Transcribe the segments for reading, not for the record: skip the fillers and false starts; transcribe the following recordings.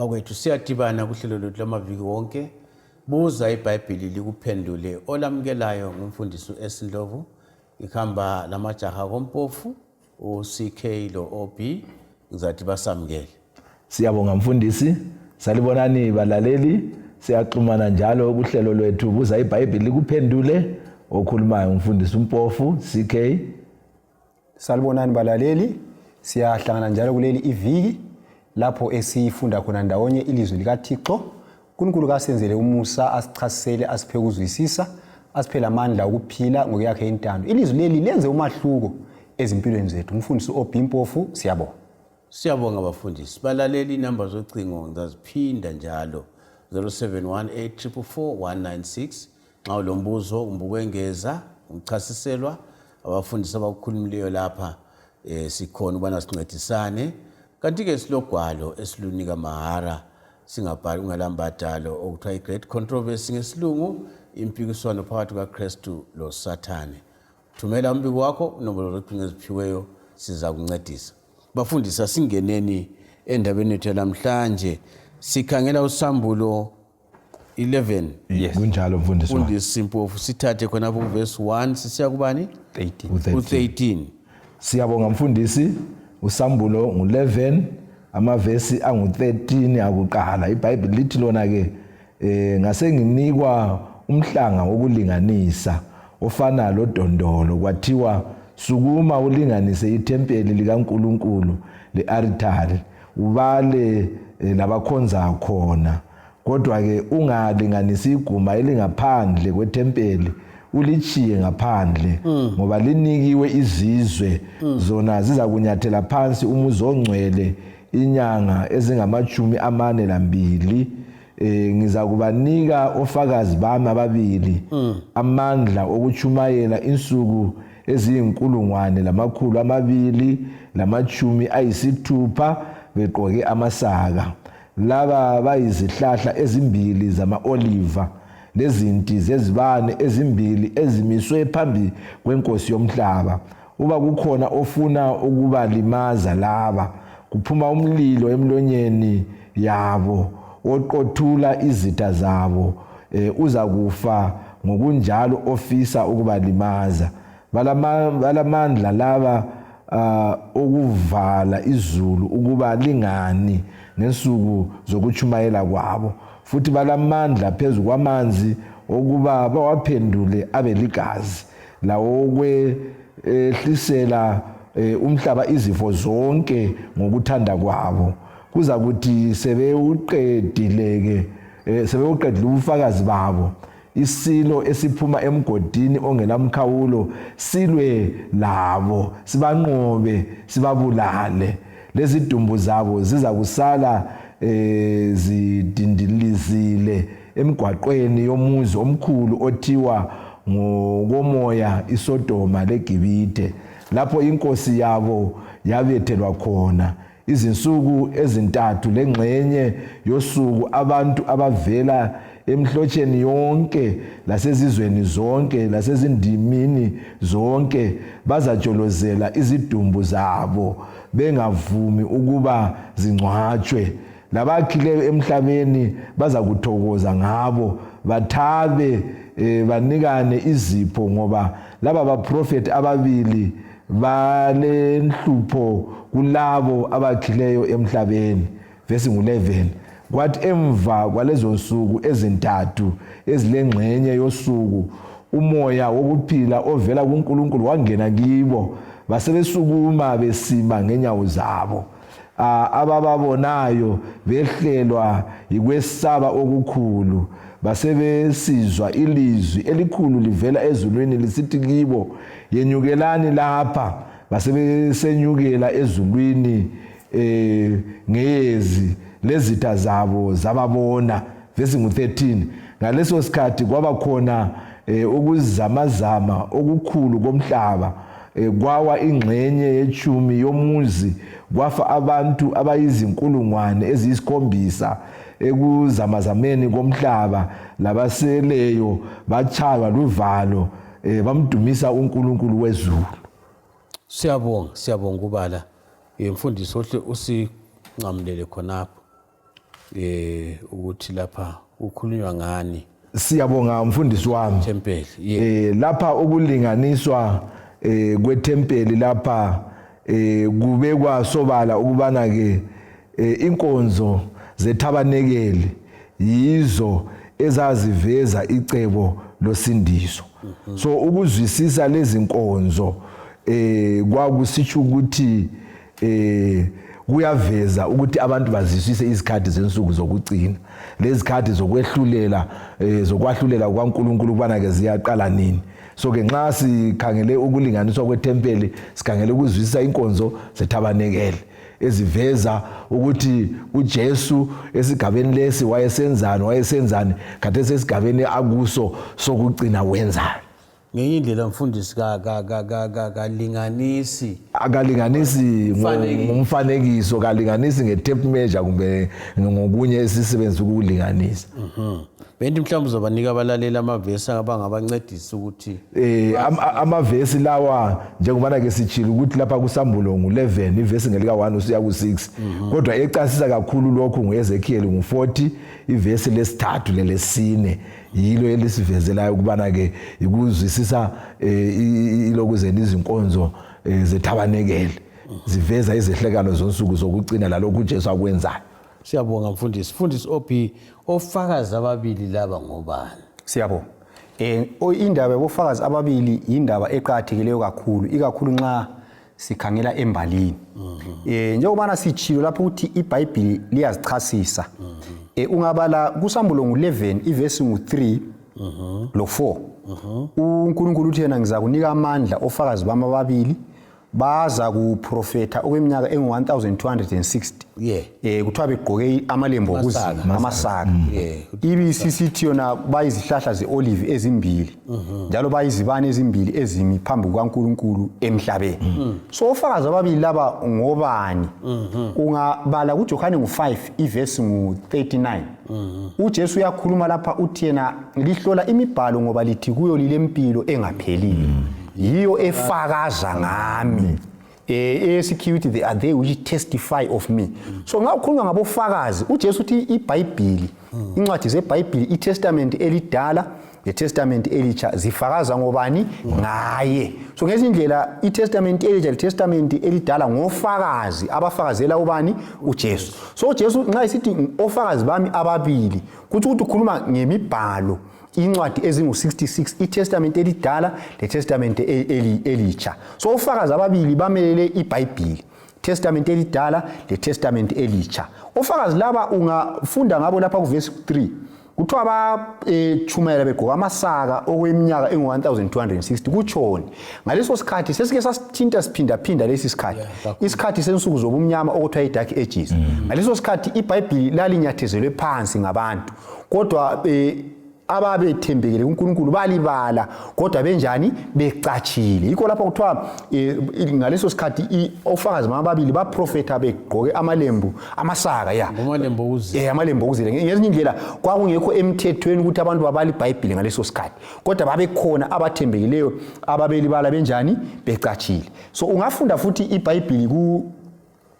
Bakwethu siyadibana kuhlelo lwethu lwamaviki wonke. Buza iBhayibhili likuphendule. Olamukelayo ngumfundisi u-S Ndlovu. Ihamba lamajaha koMpofu uCK lo OB ngizathi basamukele. Siyabonga mfundisi. Salibonani balaleli. Siyaxhumana njalo kuhlelo lwethu buza iBhayibhili likuphendule. Okhulumayo umfundisi uMpofu CK. Salibonani balaleli, siyahlangana njalo kuleli iviki lapho esifunda khona ndawonye ilizwi likaThixo. uNkulunkulu kasenzele umusa, asichasisele, asiphe ukuzwisisa, asiphe lamandla okuphila ngokuyakhe intando. Ilizwi leli lenze umahluko ezimpilweni zethu. Umfundisi uOB Mpofu, siyabonga. Siyabonga bafundisi. Balaleli inamba zocingo ngizaziphinda njalo 0718444196 nxa ulombuzo kumbe ukwengeza ukuchasiselwa abafundisi abakukhulumileyo lapha eh sikhona ukubana sincedisane kanti-ke silogwalo esilunika mahara singabhali kungalambadalo okuthiwa i-great controversy ngesilungu impikiswano phakathi kukakristu losathane thumela umbiko wakho inombolo zocingo eziphiweyo sizakuncedisa bafundisi asingeneni endabeni yethu yalamhlanje sikhangela usambulo 11 Yes. Kunjalo mfundisi wami. Mfundisi Mpofu sithathe khonapho kuvesi 1 sisiya kubani? 13. U-13. U-13. Siyabonga mfundisi usambulo ngu-11 amavesi angu-13 akuqala iBhayibheli lithi lona ke eh ngase nginikwa umhlanga wokulinganisa ofana lodondolo kwathiwa sukuma ulinganise ithempeli likaNkuluNkulu le-altari ubale eh, labakhonza khona kodwa-ke ungalinganisi iguma elingaphandle kwethempeli ulichiye ngaphandle mm. ngoba linikiwe izizwe mm. zona zizakunyathela phansi umuzi ongcwele inyanga ezingamachumi amane lambili eh ngizakubanika ofakazi bami ababili mm. amandla okuchumayela insuku eziyinkulungwane lamakhulu amabili lamachumi ayisithupha begqoke amasaka laba bayizihlahla ezimbili zama-oliva lezinti zezibane ezimbili ezimiswe phambi kwenkosi yomhlaba uba kukhona ofuna ukubalimaza laba kuphuma umlilo emlonyeni yabo oqothula izitha zabo eh, uzakufa ngokunjalo ofisa ukubalimaza balamandla laba uh, okuvala izulu ukuba lingani ngensuku zokutshumayela kwabo futhi balamandla phezu kwamanzi okuba bawaphendule abe ligazi lawokwehlisela eh, umhlaba izifo zonke ngokuthanda kwabo kuza kuthi sebewuqedile-ke eh, sebewuqedile ubufakazi babo isilo esiphuma emgodini ongelamkhawulo silwe labo sibanqobe sibabulale lezidumbu zabo ziza kusala eh, zidindilizile emigwaqweni yomuzi omkhulu othiwa ngokomoya iSodoma leGibithe lapho inkosi yabo yabethelwa khona Izinsuku ezintathu lengxenye yosuku abantu abavela emhlotsheni yonke lasezizweni zonke lasezindimini zonke bazajolozela izidumbu zabo bengavumi ukuba zingcwatshwe. Labakhileyo emhlabeni bazakuthokoza ngabo bathabe eh, banikane izipho ngoba laba baprofethi ababili balenhlupho kulabo abakhileyo emhlabeni vesi ngu-11 kwathi emva kwalezo nsuku ezintathu ezilengxenye yosuku umoya wokuphila ovela kuNkulunkulu wangena kibo basebesukuma besima ngenyawo zabo abababonayo behlelwa yikwesaba okukhulu basebesizwa ilizwi elikhulu livela ezulwini lisithi kibo yenyukelani lapha basebesenyukela ezulwini eh ngeyezi lezitha zabo zababona vesi ngu-13 ngaleso sikhathi kwaba khona eh, ukuzamazama okukhulu komhlaba eh, kwawa ingxenye yechumi yomuzi kwafa abantu abayizinkulungwane eziyisikhombisa ekuzamazameni komhlaba labaseleyo batshaywa luvalo eh, bamdumisa uNkulunkulu wezulu siyabonga siyabonga ubala imfundiso ohle usinqamulele khonapho. Ukuthi lapha kukhulunywa ngani? Siyabonga mfundisi wami. Tempeli, yeah. Lapha ukulinganiswa kwethempeli lapha kubekwa sobala ukubana ke inkonzo zethabanekeli yizo ezaziveza icebo losindiso. So ukuzwisisa lezi nkonzo kwakusitsho ukuthi kuyaveza ukuthi abantu bazwisise izikhathi zensuku zokugcina, lezikhathi zokwehlulela, zokwahlulela kukaNkulunkulu ukubana ke ziyaqala nini. So ke nxa sikhangele ukulinganiswa kwethempeli, sikhangele ukuzwisisa inkonzo zethabanekele eziveza ukuthi uJesu esigabeni lesi wayesenzani, wayesenzani, khathesi esigabeni akuso sokugcina wenzani. Ngenye indlela mfundisi kalinganisi, akalinganisi ngomfanekiso, kalinganisi nge-tape measure kumbe ngokunye esisebenzisa ukulinganisa. Benti mhlawumbe uzobanika abalaleli amavesi abangabancedisa ukuthi Amavesi lawa, njengobana ke sitshilo ukuthi lapha kusambulo ngu-11 ivesi ngelika 1 usiya ku-6, kodwa ecasisa kakhulu lokhu nguEzekiel ngu-40 ivesi lesithathu lelesine, yilo elisivezelayo ukubana ke ikuzwisisa ilokuzeni izinkonzo zethabanekele ziveza izehlekalo zonsuku zokugcina lalokhu uJesu akwenzayo. Siyabonga mfundisi. Mfundisi OB, ofakazi ababili laba ngobani? Siyabonga. Indaba yabofakazi ababili yindaba eqakathekileyo kakhulu, ikakhulu nxa sikhangela embalini. Njengobana sitshilo lapho ukuthi iBhayibhili liyazichasisa. Ungabala kusambulo ngu-11 ivesi ngu-3 lo 4. UNkulunkulu uthi yena, "Ngizakunika amandla ofakazi bami ababili, baza kuprofetha okweminyaka engu-1260." Kuthiwa begqoke amalembu okuzila, Amasaka. amasaka. Ibisisithi yona bayizihlahla ze-olive ezimbili, njalo bayizibane ezimbili ezimi phambi kukaNkulunkulu emhlabeni. So ofakazi ababili laba ngobani? Ungabala kuJohane ngu-5 ivesi ngu-39, uJesu uyakhuluma lapha, uthi yena, "Lihlola imibhalo ngoba lithi kuyo lilempilo engapheliyo, yiyo efakaza ngami." Eyesikhiwa ithi, "They are they which testify of me." So nxa ukhulunywa ngabofakazi, uJesu uthi iBhayibhili, incwadi zeBhayibhili, iTestament elidala leTestament elitsha, zifakaza ngobani? Ngaye. So ngezinye indlela iTestament elitsha leTestament elidala ngofakazi abafakazela ubani? UJesu. So uJesu nxa esithi ofakazi bami ababili, kutsho ukuthi ukhuluma ngemibhalo, incwadi ezingu-66, iTestament elidala leTestament elitsha. So ofakazi ababili bamelele iBhayibhili, Testament elidala leTestament elitsha. Ofakazi laba ungafunda ngabo lapha kuvesi 3, kuthiwa bachumayela begqoka amasaka okweminyaka engu-1260. Kutshoni ngaleso sikhathi? Sesike sasithinta siphindaphinda lesi sikhathi, isikhathi sensuku zobumnyama okuthiwa i-Dark Ages. Ngaleso sikhathi iBhayibhili lalinyathezelwe phansi ngabantu, kodwa ababethembekele kuNkulunkulu balibala, kodwa benjani? Becatshile. Yikho lapho kuthiwa ngaleso sikhathi ofakazi ababili baprofetha begqoke amalembu, amasaka, ya. Amalembu okuzila. Amalembu okuzila. Ngezinye indlela kwakungekho emthethweni ukuthi abantu babala iBhayibhili ngaleso sikhathi, kodwa babekhona abathembekileyo ababelibala benjani? Becatshile. So ungafunda futhi iBhayibhili ku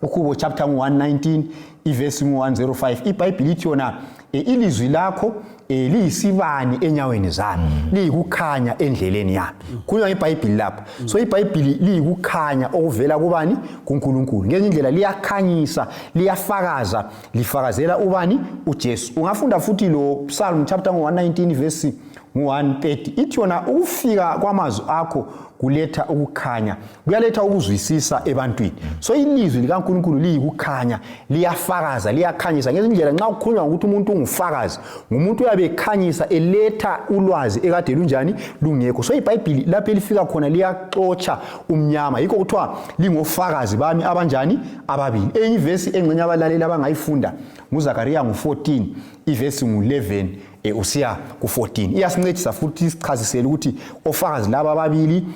uHubo chapter 119 ivesi 105. IBhayibhili ithi yona, "Ilizwi lakho liyisibani enyaweni zami, liyikukhanya endleleni yami." Khulunywa ngeBhayibhili lapha. So iBhayibhili liyikukhanya okuvela kubani? KuNkulunkulu. Ngenye indlela liyakhanyisa, liyafakaza, lifakazela ubani? UJesu. Ungafunda futhi lo Psalm chapter 119 verse ngu-130, ithi yona, "Ukufika kwamazwi akho kuletha ukukhanya, kuyaletha ukuzwisisa ebantwini." So ilizwi likaNkulunkulu liyikukhanya, liyafakaza, liyakhanyisa. Ngezinye indlela nxa kukhulunywa ngokuthi umuntu ungufakazi, ngumuntu uyabe ekhanyisa, eletha ulwazi ekade lunjani? Lungekho. So iBhayibhili lapho elifika khona liyaxotsha umnyama, yikho kuthiwa lingofakazi bami abanjani? Ababili. Enye ivesi engxenye abalaleli abangayifunda nguZakariya ngu-14 ivesi ngu-11 usiya ku-14. Iyasincedisa futhi isichasisele ukuthi ofakazi laba ababili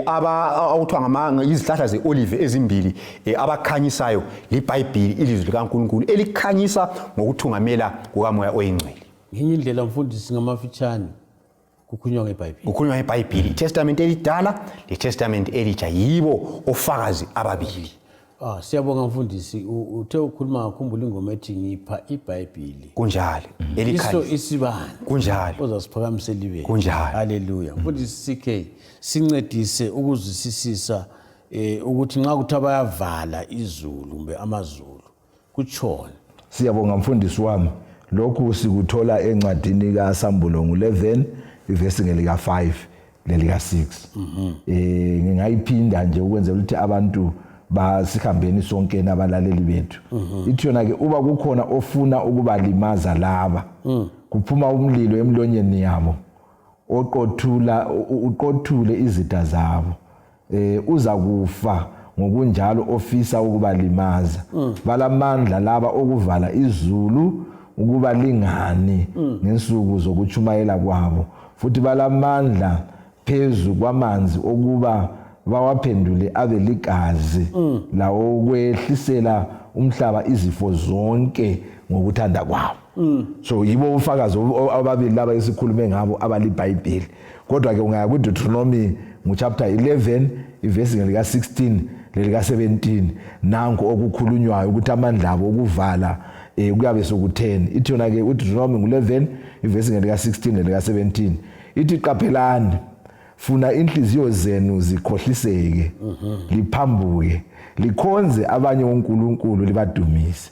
aba okuthiwa izihlahla ze-olive ezimbili abakhanyisayo liBhayibhili, ilizwi likaNkulunkulu elikhanyisa ngokuthungamela kukaMoya Oyingcwele. Ngenye indlela mfundisi, ngamafitshane kukhulunywa ngeBhayibhili. Kukhulunywa ngeBhayibhili, iTestament elidala leTestament elitsha, yibo ofakazi ababili. Ah, siyabonga mfundisi. Uthe ukhuluma ngakhumbula ingoma ethi ngipha iBhayibhili. Kunjalo. Iso Elikhanyisa. isibane. Kunjalo. Ozasiphakamise libeni. Kunjalo. Haleluya. Mfundisi CK, sincedise ukuzwisisisa ukuthi nxa kuthiwa bayavala izulu kumbe amazulu kutshoni. Siyabonga mfundisi wami. Lokhu sikuthola encwadini kaSambulo ngu-11 ivesi ngelika 5 lelika 6. Ngingayiphinda nje ukwenzela ukuthi abantu basihambeni sonke nabalaleli bethu. Ithi yona ke uba kukhona ofuna ukubalimaza laba, kuphuma umlilo emlonyeni yabo oqothula uqothule izitha zabo. Uza kufa ngokunjalo ofisa ukubalimaza. Balamandla laba okuvala izulu ukuba lingani ngensuku zokutshumayela kwabo, futhi balamandla phezu kwamanzi okuba bawaphendule abe ligazi, lawo ukwehlisela umhlaba izifo zonke ngokuthanda kwabo. So yibo ufakazi ababili laba esikhulume ngabo abalibhayibheli. Kodwa ke ungaya kuDeuteronomy nguchapter 11 ivesi ngelika 16 lelika 17, nanku okukhulunywayo ukuthi amandla abo okuvala kuyabe sokutheni. Ithi yona ke uDeuteronomy ngu-11 ivesi ngelika 16 lelika 17, ithi qaphelani funa inhliziyo zenu zikhohliseke, liphambuke, likhonze abanye onkulunkulu, libadumise.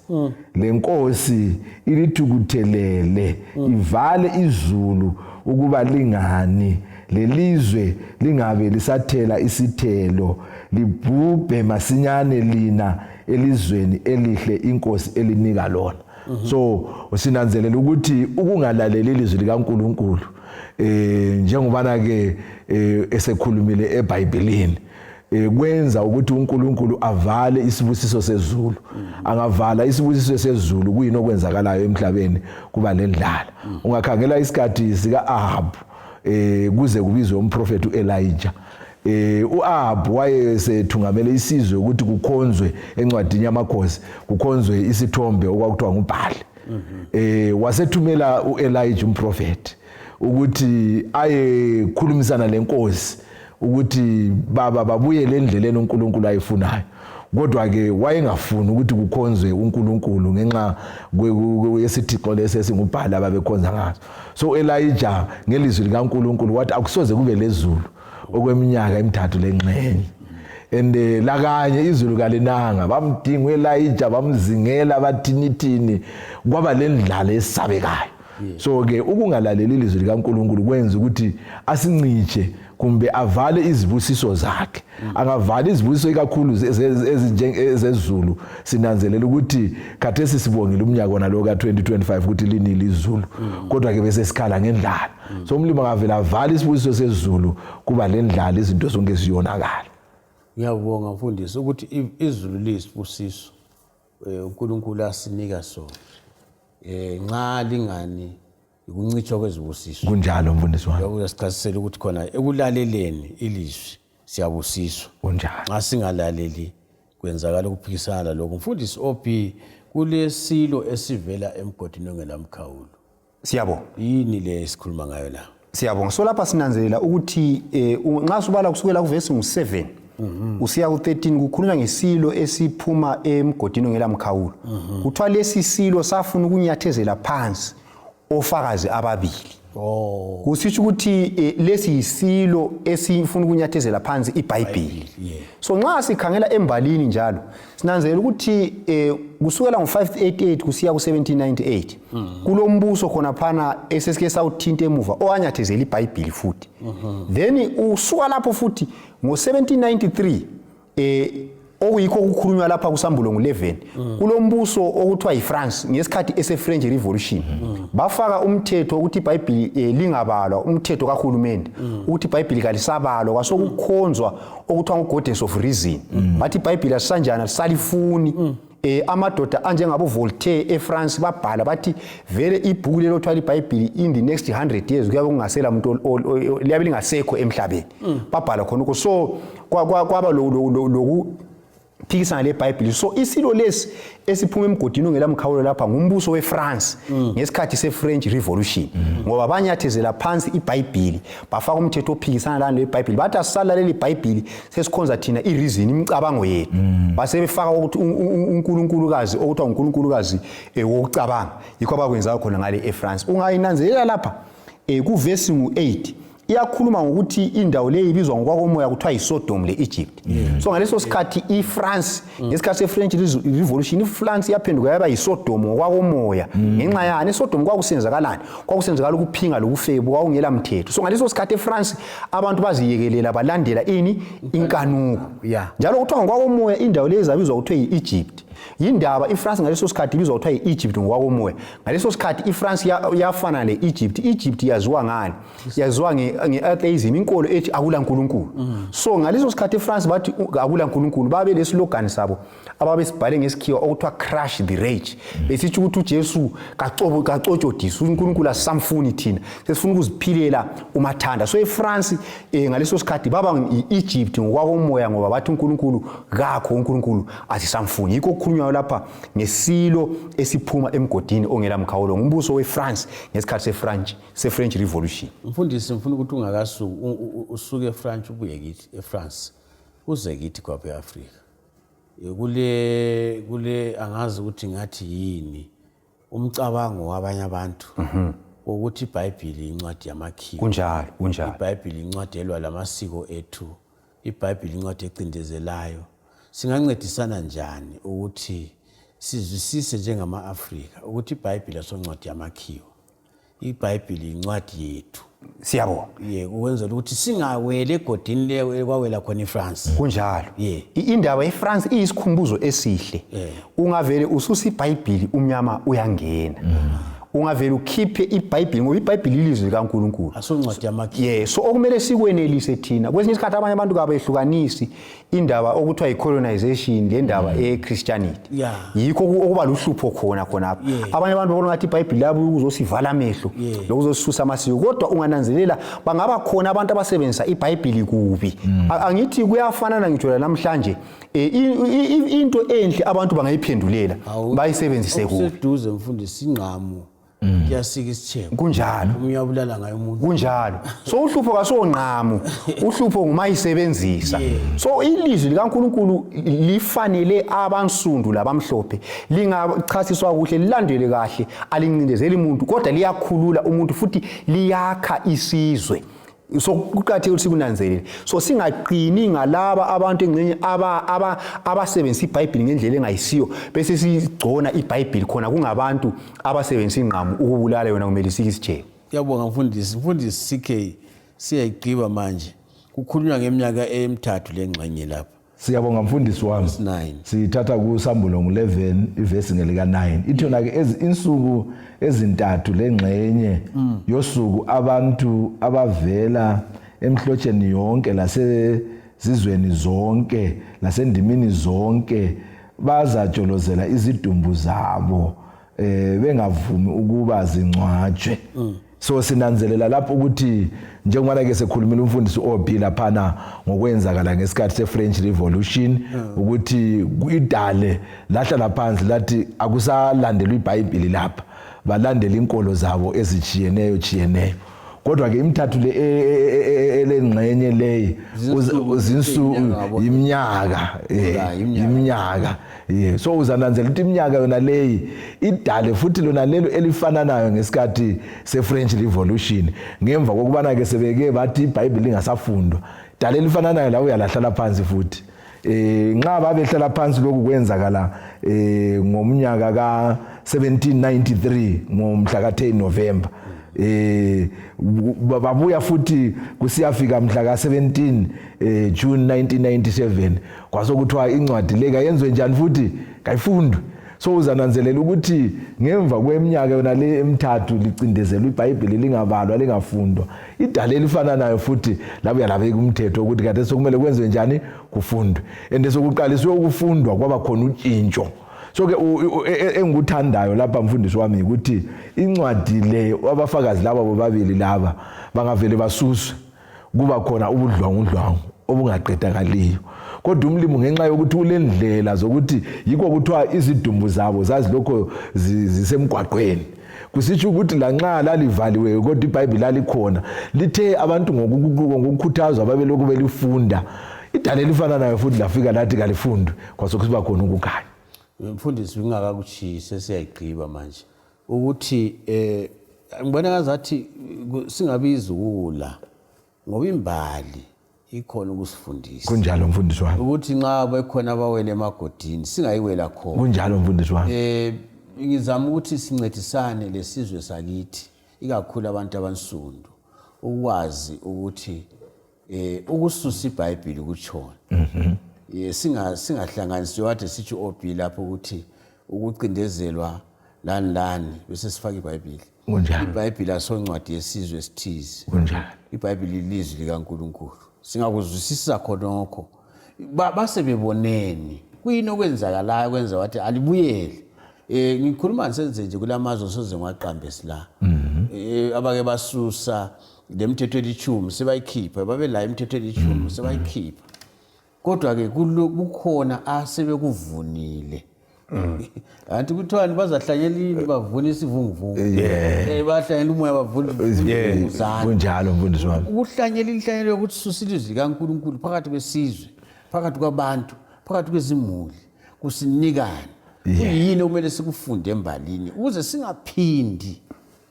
Lenkosi ilithukuthelele, ivale izulu ukuba lingani, lelizwe lingabe lisathela isithelo, libhubhe masinyane lina elizweni elihle inkosi elinika lona. So sinanzelela ukuthi ukungalaleli ilizwi likaNkulunkulu, njengobana ke esekhulumile eBhayibhelini, kwenza ukuthi uNkulunkulu avale isibusiso sezulu. Angavala isibusiso sezulu, kuyini okwenzakalayo emhlabeni? Kuba lendlala. Ungakhangela isikhathi sika Ahab, kuze kubizwe umprofeti uElijah, uAhab wayesethungamele isizwe ukuthi kukhonzwe, encwadini yamakhosi, kukhonzwe isithombe okwakuthiwa nguBhali. Wasethumela uElijah umprofeti ukuthi ayekhulumisana lenkosi ukuthi baba babuyele endleleni uNkulunkulu ayifunayo. Kodwa ke wayengafuni ukuthi kukhonzwe uNkulunkulu ngenxa yesithixo lesi esingubhali ababekhonza ngaso. So Elijah ngelizwi likaNkulunkulu wathi akusoze kube lezulu okweminyaka emithathu lengxenye. And lakanye izulu kalinanga. Bamdinga uElijah, bamzingela, bathinithini, kwaba lendlala esabekayo. So ke ukungalaleli ilizwi likaNkulunkulu kwenza ukuthi asincitshe kumbe avale izibusiso zakhe. Angavala izibusiso ikakhulu ezinjengezezulu. Sinanzelela ukuthi khathesi sibongile umnyaka wona lo ka-2025 ukuthi linile izulu, kodwa ke bese sikhala ngendlala. So umlimi angavela avala isibusiso sezulu, kuba lendlala, izinto zonke ziyonakala. Ngiyabonga mfundisi ukuthi izulu liyisibusiso uNkulunkulu asinika sona. Nxa lingani ukuncitshwa kwezibusiso. Kunjalo mfundisi wami. Lokho uyasichasisela ukuthi khona ekulaleleni ilizwi siyabusiswa. Kunjalo. Nxa singalaleli kwenzakala ukuphikisana lalokho. Mfundisi OP, kulesilo esivela emgodini ongelamkhawulo. Siyabonga. Yini le esikhuluma ngayo la? Siyabonga. So lapha sinanzelela ukuthi nxa subala kusukela kuvesi ngu-7 usiya ku-13, kukhulunywa ngesilo esiphuma emgodini ongelamkhawulo. Kuthiwa lesi silo safuna ukunyathezela phansi ofakazi ababili. Kusitsho ukuthi lesi yisilo esifuna ukunyathezela phansi iBhayibheli. So nxa sikhangela embalini njalo sinanzelela ukuthi kusukela ngo-588 kusiya ku-1798 kulombuso khonaphana esesike sawuthinta emuva owanyathezela iBhayibheli futhi. Then usuka lapho futhi ngo-1793, okuyikho okukhulunywa lapha kusambulo ngu-11, kulombuso okuthiwa yiFrance ngesikhathi ese-French Revolution. Bafaka umthetho ukuthi iBhayibheli lingabalwa, umthetho kahulumende ukuthi iBhayibheli kalisabalwa, kwasokukhonzwa okuthiwa ngu-Goddess of Reason. Bathi iBhayibheli asisanjani, asisalifuni. Amadoda anjengabo Voltaire eFrance babhala bathi vele ibhuku lelo kuthiwa iBhayibheli in the next 100 years kuyabe kungasela muntu, liyabe lingasekho emhlabeni. Babhala khonokho. So kwaba loku Iphikisana leBhayibhili. So isilo lesi esiphuma emgodini ongela mkhawulo lapha ngumbuso weFrance ngesikhathi seFrench Revolution, ngoba banyathezela phansi iBhayibhili, bafaka umthetho ophikisana lana leBhayibhili, bathi asisalalela iBhayibhili, sesikhonza thina ireason, imicabango yethu. Basebefaka ukuthi uNkulunkulukazi okuthiwa uNkulunkulukazi wokucabanga. Yikho abakwenzayo khona ngale eFrance. Ungayinanzelela lapha kuvesi ngu-8, iyakhuluma ngokuthi indawo leyi ibizwa ngokwakomoya kuthiwa yiSodom le-Egypt. So ngaleso sikhathi iFrance, ngesikhathi se-French Revolution, iFrance yaphenduka yaba yiSodom ngokwakomoya. Ngenxa yani? ESodom kwakusenzakalani? Kwakusenzakala ukuphinga lokufebo, kwakungela mthetho. So ngaleso sikhathi eFrance abantu baziyekelela, balandela ini? Inkanuko. Njalo kuthiwa ngokwakomoya indawo leyi zabizwa kuthiwa yi-Egypt. Yindaba iFrance ngaleso sikhathi ibizwa kuthiwa yi-Egypt ngokwakomoya? Ngaleso sikhathi iFrance yafana le-Egypt. I-Egypt yaziwa ngani? Yaziwa nge-atheism, inkolo ethi akula nkulunkulu. So ngaleso sikhathi eFrance bathi akula nkulunkulu, babe lesilogani sabo ababesibhale ngesikhiwa okuthiwa "Crush the Rage", besithi ukuthi uJesu kacotshodiswe, uNkulunkulu asisamfuni thina, sesifuna ukuziphilela umathanda. So eFrance ngaleso sikhathi baba yi-Egypt ngokwakomoya, ngoba bathi uNkulunkulu kakho, uNkulunkulu asisamfuni. Yikho okukhulunywayo lapha ngesilo esiphuma emgodini ongela mkhawulo, ngumbuso weFrance ngesikhathi se-French Revolution. Mfundisi, ngifuna ukuthi ungakasuki usuke eFrance ubuye kithi eFrance, uze kithi kwapha e-Afrika. Kule angazi ukuthi ngathi yini umcabango wabanye abantu wokuthi iBhayibhili incwadi yamakhiwa. Kunjalo, kunjalo. IBhayibhili incwadi elwa lamasiko ethu, iBhayibhili incwadi ecindezelayo. Singancedisana njani ukuthi sizwisise njengama-Afrika ukuthi iBhayibhili asoncwadi yamakhiwa, iBhayibhili incwadi yethu? Siyabonga. Ye, ukwenzela ukuthi singaweli egodini le ekwawela khona iFrance. Kunjalo. Ye. Indaba yeFrance iyisikhumbuzo esihle. Ungavele ususa iBhayibhili, umnyama uyangena. Ungavele ukhiphe iBhayibhili, ngoba iBhayibhili ilizwi likaNkulunkulu. Asoncwadi yamakhiwa. Yeah, so okumele sikwenelise thina, kwesinye isikhathi abanye abantu kabehlukanisi indaba okuthiwa yi-colonization le ndaba ye-Christianity. Yikho okuba luhlupho khona khonapha. Abanye abantu babona ngathi iBhayibhili labo ukuzosivala amehlo lokuzosisusa amasiko, kodwa ungananzelela bangaba khona abantu abasebenzisa iBhayibhili kubi. Angithi kuyafanana ngitsho namhlanje, into enhle abantu bangayiphendulela, bayisebenzise kubi. Okuseduze, mfundisi, ingqamu kuyasika isitshebo. Kunjalo. Omunye uyabulala ngayo umuntu. Kunjalo. So uhlupho kasongqamu, uhlupho ngumayisebenzisa. So ilizwi likaNkulunkulu lifanele abansundu labamhlophe, lingachasiswa kuhle, lilandele kahle, alincindezeli umuntu, kodwa liyakhulula umuntu futhi liyakha isizwe. So kuqakathekile ukuthi sikunanzelele, so singaqini ngalaba abantu engxenye abasebenzisa iBhayibhili ngendlela engayisiyo, bese sigcona iBhayibhili khona kungabantu abasebenzisa ingqamu ukubulala yona, kumele isike isitshebo. Ngiyabonga, mfundisi. Mfundisi CK, siyayigqiba manje. Kukhulunywa ngeminyaka emithathu lengxenye lapha. Siyabonga, mfundisi wami. 9. Sithatha kuSambulo ngu-11, ivesi ngelika-9. Ithi yona-ke insuku ezintathu lengxenye yosuku abantu abavela emhlotsheni yonke lasezizweni zonke lasendimini zonke bazajolozela izidumbu zabo bengavumi ukuba zingcwatshwe. So sinanzelela lapho ukuthi njengoba ke sekhulumile umfundisi OB laphana ngokwenzakala ngesikhathi se-French Revolution, ukuthi idale lahlala phansi lathi akusalandelwa iBhayibhili lapha, balandela inkolo zabo ezitshiyeneyo tshiyeneyo. Kodwa ke imithathu le elengxenye leyi zinsuku, iminyaka, iminyaka, yeah. So uzananzela ukuthi iminyaka yona leyi idale futhi lona lelo elifananayo ngesikhathi se-French Revolution, ngemva kokubana ke sebeke bathi iBhayibhili lingasafundwa, dale elifananayo la uyalahlala phansi futhi. Nxa babehlala phansi, lokhu kwenzakala ngomnyaka ka-1793 ngomhla ka-10 November. Babuya futhi kusiyafika mhla ka-17 June 1997, kwasokuthiwa incwadi le kayenzwe njani futhi, kayifundwe. So uzananzelela ukuthi ngemva kweminyaka yona le emithathu licindezelwa iBhayibheli, lingabalwa, lingafundwa, idale elifana nayo futhi labuya labeka umthetho ukuthi kade sokumele kwenziwe njani, kufundwe. And sokuqaliswe ukufundwa, kwaba khona utshintsho. So ke engikuthandayo lapha, mfundisi wami, ukuthi incwadi le, abafakazi laba bobabili laba bangavele basuswe, kuba khona ubudlwangudlwangu obungaqedakaliyo. Kodwa umlimu ngenxa yokuthi ulendlela zokuthi yikho kuthiwa izidumbu zabo zazilokho zisemgwaqweni, kusitsho ukuthi lanxa lalivaliwe kodwa iBhayibhili lalikhona. Lithe abantu ngokukhuthazwa babelokhu belifunda, idale elifananayo futhi lafika lathi kalifundwe, kwasekusiba khona ukukhanya. Mfundisi, ngingakakutshiyi, sesiyayigqiba manje ukuthi ngibona ngazathi singabizi ukula ngoba imbali ikhona ukusifundisa. Kunjalo mfundisi wami. Ukuthi nxa bekhona abawele emagodini singayiwela khona. Kunjalo mfundisi wami. Ngizama ukuthi sincedisane lesizwe sakithi, ikakhulu abantu abansundu, ukwazi ukuthi ukususa iBhayibhili kutshona. Singahlanganisi kade sithi OB lapho ukuthi ukucindezelwa lani lani bese sifaka iBhayibhili. Kunjalo. IBhayibhili asoncwadi yesizwe esithize. Kunjalo. IBhayibhili ilizwi likaNkulunkulu. Singakuzwisisa khonokho. Base beboneni kuyini okwenzakalayo kwenza wathi alibuyele. Ngikhuluma ngisenze nje kulamazwe soze ngiwaqambe sila. Abake basusa lemithetho elitshumi sebayikhipha, babelayo imithetho elitshumi sebayikhipha. Kodwa ke kukhona asebekuvunile. Anti kuthiwani bazahlanyela ini bavuna isivunguvungu. Bahlanyela umoya bavuna isivunguvunguzane. Kunjalo mfundisi wami. Ukuhlanyela inhlanyelo yokuthi susa ilizwi likaNkulunkulu phakathi kwesizwe, phakathi kwabantu, phakathi kwezimuli, kusinikani. Kuyini okumele sikufunde embalini ukuze singaphindi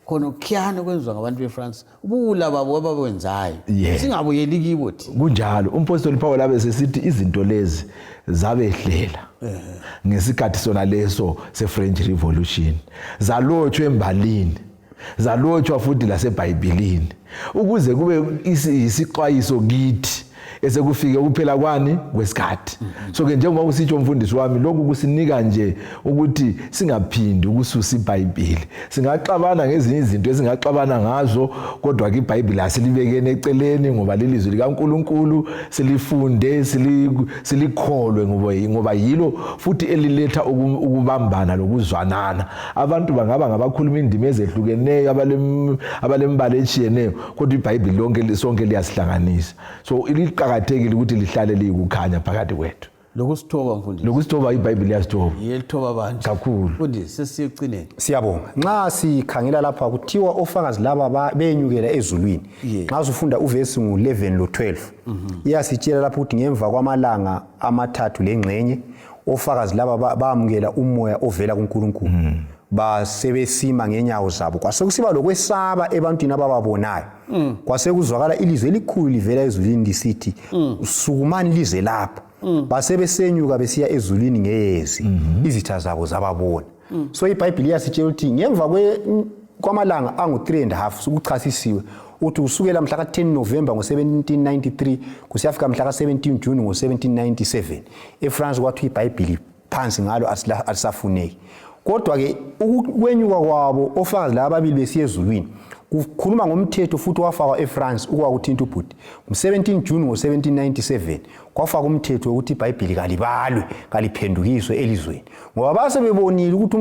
khona kukhiyana kwenziwa ngabantu beFrance, ubuwula babo abakwenzayo, singabuyeli kibo thina. Kunjalo. Umpostoli Paul abe sesithi izinto lezi zabehlela ngesikhathi sona leso se-French Revolution, zalotshwa embalini, zalotshwa futhi laseBhayibhilini, ukuze kube yisixwayiso kithi esekufike kuphela kwani kwesikhathi. So ke njengoba usitsho mfundisi wami, lokhu kusinika nje ukuthi singaphindi ukususa iBhayibhili. Singaxabana ngezinye izinto esingaxabana ngazo, kodwa ke iBhayibhili asilibekeni eceleni, ngoba lilizwi likaNkulunkulu, silifunde, silikholwe, ngoba yilo futhi eliletha ukubambana lokuzwanana. Abantu bangaba ngabakhuluma indimi ezehlukeneyo, abalembala etshiyeneyo, kodwa iBhayibhili lonke sonke liyasihlanganisa. So liqakathekile ukuthi lihlale liyikukhanya phakathi kwethu. Lokusithoba mfundisi. Lokusithoba, iBhayibhili liyasithoba. Yelithoba abantu. Kakhulu. Mfundisi, sesiyekugcineni. Siyabonga. Nxa sikhangela lapha kuthiwa ofakazi laba benyukela ezulwini. Nxa usufunda uvesi ngu-11 lo-12, iyasitshela lapho ukuthi ngemva kwamalanga 3 lengxenye ofakazi laba bamukela umoya ovela kuNkulunkulu. Basebesima ngenyawo zabo. Kwasekusiba lokwesaba ebantwini abababonayo. Kwasekuzwakala ilizwi elikhulu livela ezulwini lisithi, sukumani lize lapha. Basebesenyuka besiya ezulwini ngeyezi, izitha zabo zababona. So iBhayibhili iyasitshela ukuthi ngemva kwamalanga angu-3.5 sokuchasisiwe ukuthi kusukela mhla ka-10 November ngo-1793 kusiyafika mhla ka-17 June ngo-1797 eFrance kwathiwa iBhayibhili phansi ngalo alisafuneki. Kodwa ke ukwenyuka kwabo ofakazi laba ababili besiya ezulwini kukhuluma ngomthetho futhi wafakwa eFrance ukuwa kuthinta ubhuti. Ngo-17 June ngo-1797 kwafakwa umthetho wokuthi iBhayibhili kalibalwe, kaliphendukiswe elizweni, ngoba base bebonile ukuthi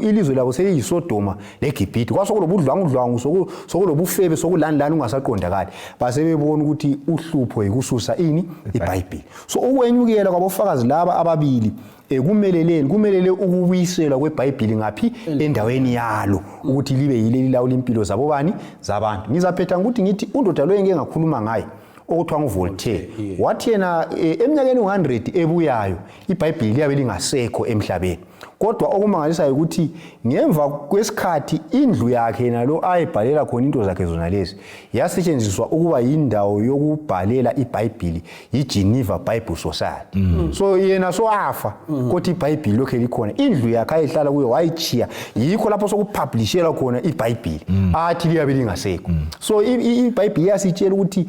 ilizwe labo seliyiSodoma leGibhithe, kwasokulobudlwangudlwangu, sokulobufebe, sokulani lani ungasaqondakali. Base bebona ukuthi uhlupho yikususa ini iBhayibhili. So ukwenyukela kwabofakazi laba ababili kumeleleni, kumelele ukubuyiselwa kweBhayibhili ngaphi endaweni yalo, ukuthi libe yileli lawula impilo zabo bani zabantu. Ngizaphetha ngokuthi ngithi undoda lo engike ngakhuluma ngaye okuthiwa nguVoltaire, wathi yena eminyakeni 100 ebuyayo iBhayibhili liyabe lingasekho emhlabeni. Kodwa okumangalisayo ukuthi ngemva kwesikhathi indlu yakhe yena lo ayebhalela khona into zakhe zona lezi yasetshenziswa ukuba yindawo yokubhalela iBhayibhili yiGeneva Bible Society. So yena so afa, kodwa iBhayibhili lokhu likhona. Indlu yakhe ayehlala kuyo wayichiya, yikho lapho sokupublishelwa khona iBhayibhili, athi liyabe lingasekho. So iBhayibhili iyasitshela ukuthi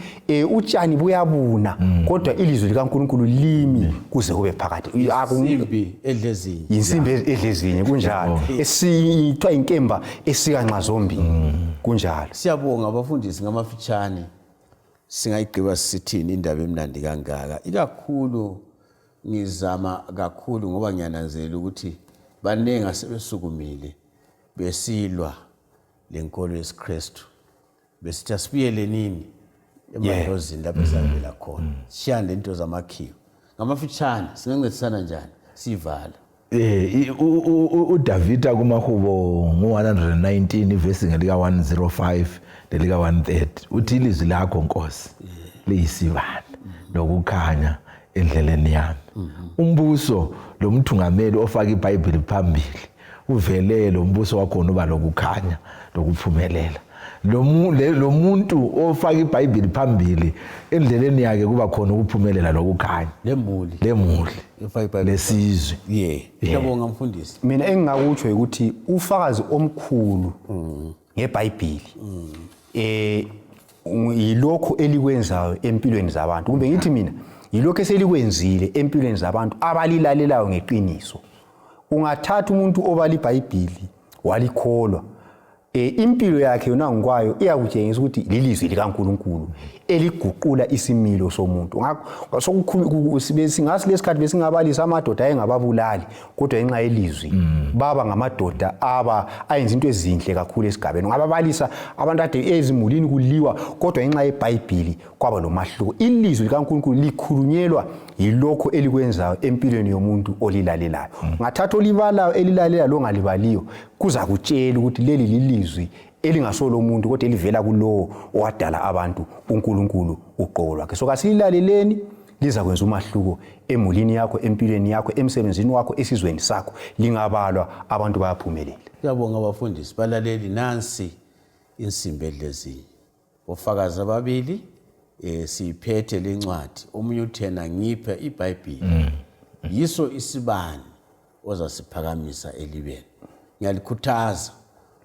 utshani buyabuna, kodwa ilizwi likaNkulunkulu limi kuze kube phakathi. Insimbi edlezinye. Insimbi edlezinye, kunjalo. Esithiwa inkemba esika nxa zombili, kunjalo. Siyabonga abafundisi ngamafitshane. Singayigqiba sithini indaba emnandi kangaka? Ikakhulu ngizama kakhulu ngoba ngiyananzelela ukuthi baningi asebesukumile besilwa lenkolo yesiKristu, besithi asibuyele nini emadlozini lapho esavela khona, sishiyane lento zamakhiwa. Ngamafitshane singancedisana njani siyivala? Eh uDavida kumahubo ngo-119 ivesi ngelika 105 lelika 130 uthi ilizwi lakho Nkosi liyisibane nokukhanya endleleni yami. Umbuso lomthungameli ofaka iBhayibheli phambili uvele lo mbuso wakhona uba lokukhanya lokuphumelela. Lo muntu ofaka iBhayibheli phambili endleleni yakhe kuba khona ukuphumelela lokukhanya lemuli lemuli lesizwe. Yeah, ngiyabonga mfundisi. Mina engingakutsho ukuthi ufakazi omkhulu ngeBhayibheli yilokho elikwenzayo empilweni zabantu, kumbe ngithi mina yilokho eselikwenzile empilweni zabantu abalilalelayo ngeqiniso. Ungathatha umuntu obala iBhayibheli walikholwa, impilo yakhe yona ngokwayo iyakutshengisa ukuthi lilizwi likaNkulunkulu eliguqula isimilo somuntu. Ngakho singasi lesikhathi besingabalisa amadoda ayengababulali, kodwa ngenxa yelizwi baba ngamadoda aba ayenza into ezinhle kakhulu esigabeni. Ungababalisa abantu ade ezimulini kuliwa, kodwa ngenxa yeBhayibhili kwaba lomahluko. Ilizwi likaNkulunkulu likhulunyelwa yilokho elikwenzayo empilweni yomuntu olilalelayo. Ngathatha olibalayo elilalela longalibaliyo, kuzakutshela ukuthi leli lilizwi elingasolo umuntu, kodwa elivela kulowo owadala abantu, uNkulunkulu uqobo lwakhe. So kasililaleleni, lizakwenza umahluko emulini yakho, empilweni yakho, emsebenzini wakho, esizweni sakho. Lingabalwa abantu bayaphumelela. Siyabonga abafundisi. Balaleli, nansi insimbi edlezinye. Ofakazi ababili siyiphethe lencwadi. Omunye uthena ngiphe iBhayibhili. Yiso isibani ozasiphakamisa elibeni. Ngiyalikhuthaza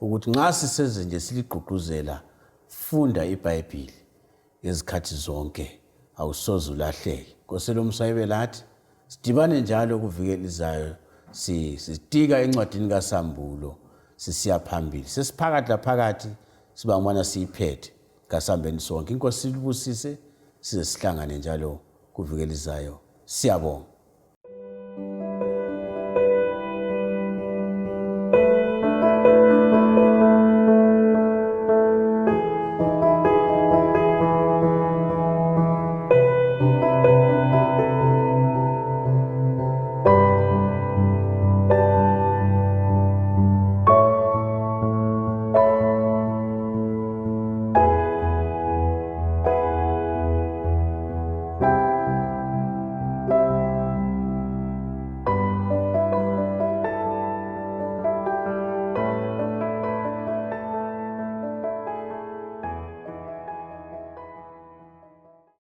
ukuthi nxa siseze nje siligqugquzela, funda iBhayibhili ngezikhathi zonke, awusoze ulahleke. Nkosi lomsayibe lathi sidibane njalo kuviki elizayo, sitika encwadini kaSambulo sisiya phambili. Sesiphakathi laphakathi, sibangibana siyiphethe. Kasihambeni sonke. Inkosi ilibusise size sihlangane njalo kuviki elizayo. Siyabonga.